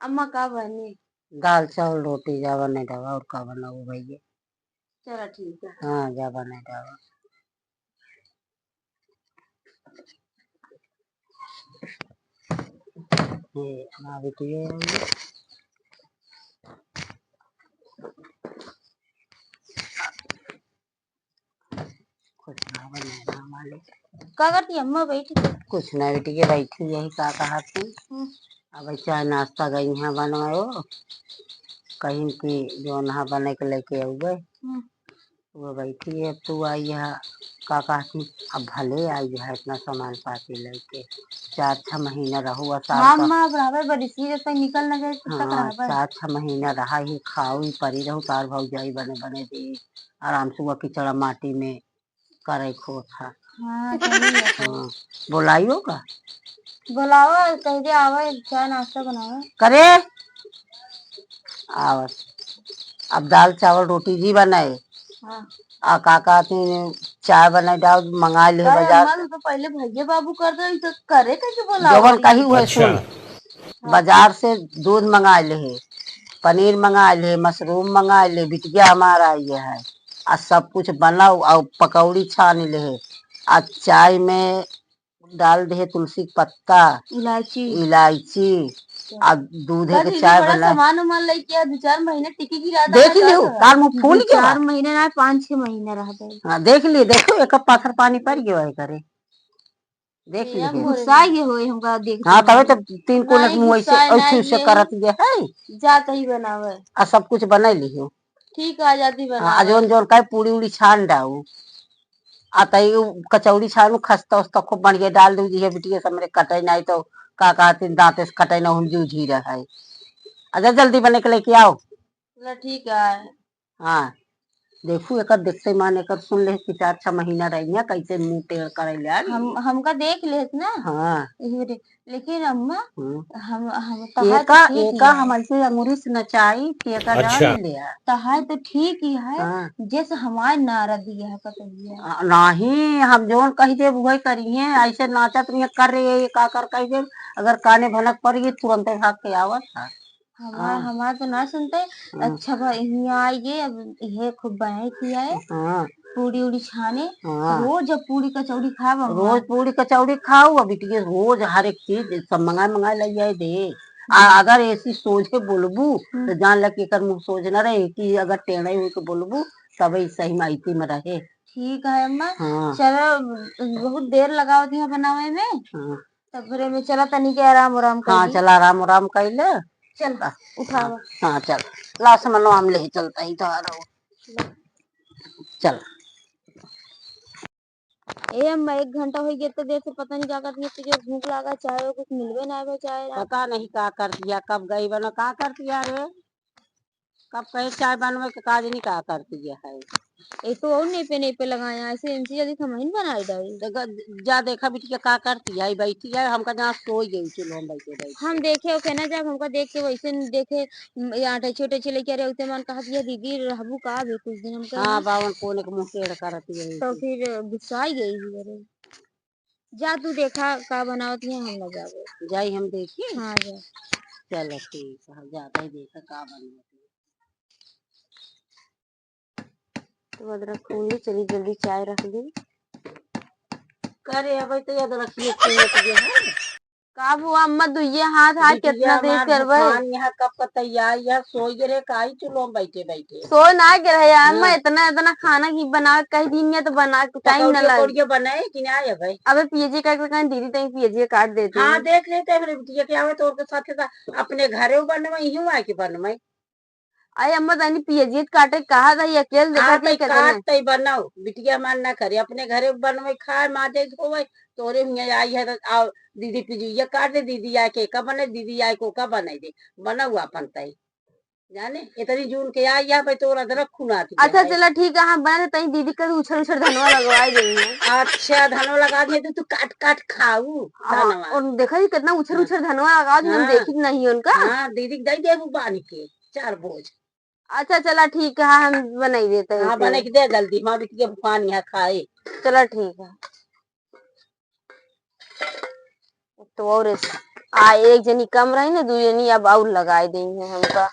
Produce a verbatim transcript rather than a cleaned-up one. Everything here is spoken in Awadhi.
अम्मा का बनी? दाल चावल रोटी जा बने दवा, और का बनाऊ भैया? चला ठीक है। हाँ, जा बने दवा। ये हमार बेटी है। कुछ ना बने ना मालिक। का करती अम्मा बैठी? कुछ ना बेटी, ये बैठी यही का कहा थी। हम्म। अब चाय नाश्ता गई यहाँ बनवाओ, कहीं की जो नहा बने के लेके आउबे। हम्म। वो बैठी है, अब तू आई है, का कहती, अब भले आई है इतना सामान पाती लेके, चार छह महीना रहू आ साल हाँ, का। माँ, अब रहबे बड़ी चीज है, कहीं निकल न जाए, तब तक हाँ, रहबे। चार छह महीना रहा ही, खाऊ ही परी रहू, तार भौजाई बने बने दे, आराम से वो कीचड़ा माटी में करे खोत है। हाँ, सही है। हाँ, बोलाइयो का? बोलाओ, कह दे आवे, चाय नाश्ता बनावे। करे? आवत। अब दाल चावल रोटी जी बनाए। हाँ। आ का कहती, चाय बनाए डाल, मंगा ले अरे बाजार अम्मा, से। तू तो पहले भैया बाबू कर दो, ई तो करे कैसे बोला जवन रही? कही हुए अच्छा। सुन। हाँ। बाजार से दूध मंगा ले, पनीर मंगा ले, मशरूम मंगा ले, बिटिया हमारा ये है। आ सब कुछ बनाओ, आ पकौड़ी छान ले, आ चाय में डाल दे तुलसी के पत्ता, इलायची। इलायची, अच्छा। आ दूध बस के इहे चाय बड़ा बना। सामान उमान लेके आ, दो चार महीने टिके की रहता देख है, लियो, का तार मुंह फूल दो गया। चार महीने ना, पाँच छह महीने रह गए। हाँ, देख लिए, देखो, एक पाथर पानी पड़ गया है करे। देख ये लिए। हम गुस्सा ये होए हमका देख हाँ, के। तबे तो तीन कोने के नहीं, मुंह ऐसे, गुस्सा ऐसे, नहीं, ऐसे ये करत ये है। जात ही बनावे। आ सब कुछ बना लियो। ठीक है, आ जाती हाँ, बनावे। आ जौन जौन का पूड़ी उड़ी छान डाऊ। आ तई उ कचौड़ी छानू खस्ता उस्ता खूब बढ़िया डाल दू, जिहे बिटिया से हमरे कटे नाई तो का कहती दांत से कटे ना हम जूझी रहे। अच्छा जल्दी बने के लेके आओ। चला ठीक है। हाँ, देखू एकर देखते मान एकर सुन ले कि चार छह महीना रही है, कैसे मुंह टेढ़ करे ले आ गई। हम, हमका देख लेत ना। हाँ। यही बेटे, लेकिन अम्मा, हम्म। हम, हम, तहार तो एका, ठीक ही एका है। हम ऐसे अंगूरी से नचाई कि एका अच्छा। जान लिया। तहार तो ठीक ही है, हाँ। जैसे हमार नारा दिया है पतोहिया। आ, नहीं, हम जौन कही देब उहे करी है, ऐसे नाचत नहीं कर रहे, ये का कर कही देब, अगर काने भनक पड़ गई तुरंते भाग के आवत है। हमार, हाँ। हमार तो ना सुनते। हाँ। अच्छा बा, हियाँ आइए, अब ये खूब बनाई खियाए। हाँ। पूड़ी उड़ी छाने। हाँ। रोज अब पूड़ी कचौड़ी खाब अम्मा। रोज पूड़ी कचौड़ी खाऊ, अब बिटिया रोज हर एक चीज सब मंगाए मंगाए लइ आए दे। आ, हम्म। अगर ऐसी सोझे बोलबू, हम्म। तो जान ल कि एकर मुंह सोझ न रहे, कि अगर टेढ़े होके बोलबू, तबे सही मायके में रहे। ठीक है अम्मा। हाँ। चलो, बहुत देर लगावत है बनावे में। हाँ। तब फिर एमे चला तनी के आराम आराम कर हाँ, ली। चला आराम आराम कर ले। चल, आ, उठावा। हाँ, हाँ, चल। लाश मनो हम ले चलता ही तो आ रहो। चल। ए अम्मा, एक घंटा हो गया तो देर से पता नहीं का करती है, तुझे भूख लागा, चाय कुछ मिलवे ना आवे, चाय ना। पता नहीं का करती है, कब गई बना, का करती है रे? कब कहे चाय बनवे के काज नहीं का करती है। ये तो और नहीं पे, नहीं पे लगाया, ऐसे इनसे जल्दी तो हम ही बनाई डाई। तो ग-, जा देखा बिटिया का करती है, बैठी है, हमका जहाँ सोई गई चूल्हो में बैठे बैठे। हम देखे ओके ना जब हमका देख के वैसे न देखे, म, ये आटे छोटे चले क्या रे, उते मन कहत ये दीदी रहबू का भी कुछ दिन हमका हाँ, यहाँ। बावन कोने के मुंह टेढ़ करती है तो ऐसे। फिर गुस्सा ही गई ही अरे। जा तू देखा का बनावत है, हम ना जाबे। जाई हम देखी? हाँ, जा। चलो ठीक है, जाता ही देखा का बनावत है। तो अदरक कूंदी, चली जल्दी चाय रख दी। करे अबे तो अदरक ये कूंदत जे है। का बुआ अम्मा दुइये हाथ हाथ बिटिया कितना देर हमार करबे? भगवान यहाँ कब का तैयार, यहाँ सोई गे रहे, काई चूल्हो में बैठे बैठे। सोए ना गे रहे यार, हाँ। मैं इतना, इतना खाना की बना के कह दी, मैं तो बना के टाइम न पकौड़िया लग। पकौड़िया बनाए कि ना आए भाई? अबे पियजे काट के कहीं दीदी तई पियजे काट देती हाँ, हूँ। देख लेते हैं मेरे बिटिया के आवे तो उनके साथ का अपने घरे बनवाई, यूं आके बनवाई। अरे अम्मा तनी पियजियत काटे कहा था, ये अकेले देखा हाँ, थी तई कितना। काट तई बनाओ, बिटिया मान ना करे, अपने घरे बनवे, खाए, माजे, धोवे, तोरे हुए आई है तो आओ, दीदी पिजुइया काट दे, दीदी आए के का बने, दीदी आए को का बनाई दे, बनाओ अपन तई। जाने, इतनी जून के आई है भाई, तोर अदरक खुनाती अच्छा, है। चला ठीक है, हम बना देते हैं, दीदी का उछर उछर धनवा लगवाई देंगे। अच्छा, धनवा लगा दिए तो तू काट काट खाऊ, हाँ, धनवा। और देखा जी कितना उछर हाँ। उछर धनवा लगा दी, हम हाँ। देखी नहीं उनका। हाँ, दीदी के दे देबू बानी के, चार बोझ। अच्छा, चला ठीक है, हम बनाई देते हैं हाँ, फिर। बना के दे जल्दी, हमार बिटिया भगवान यहाँ खाए। चला ठीक है। तो और इस-, आ एक जनी कम रही ना, दू जनी अब और लगाए देइहैं हमका।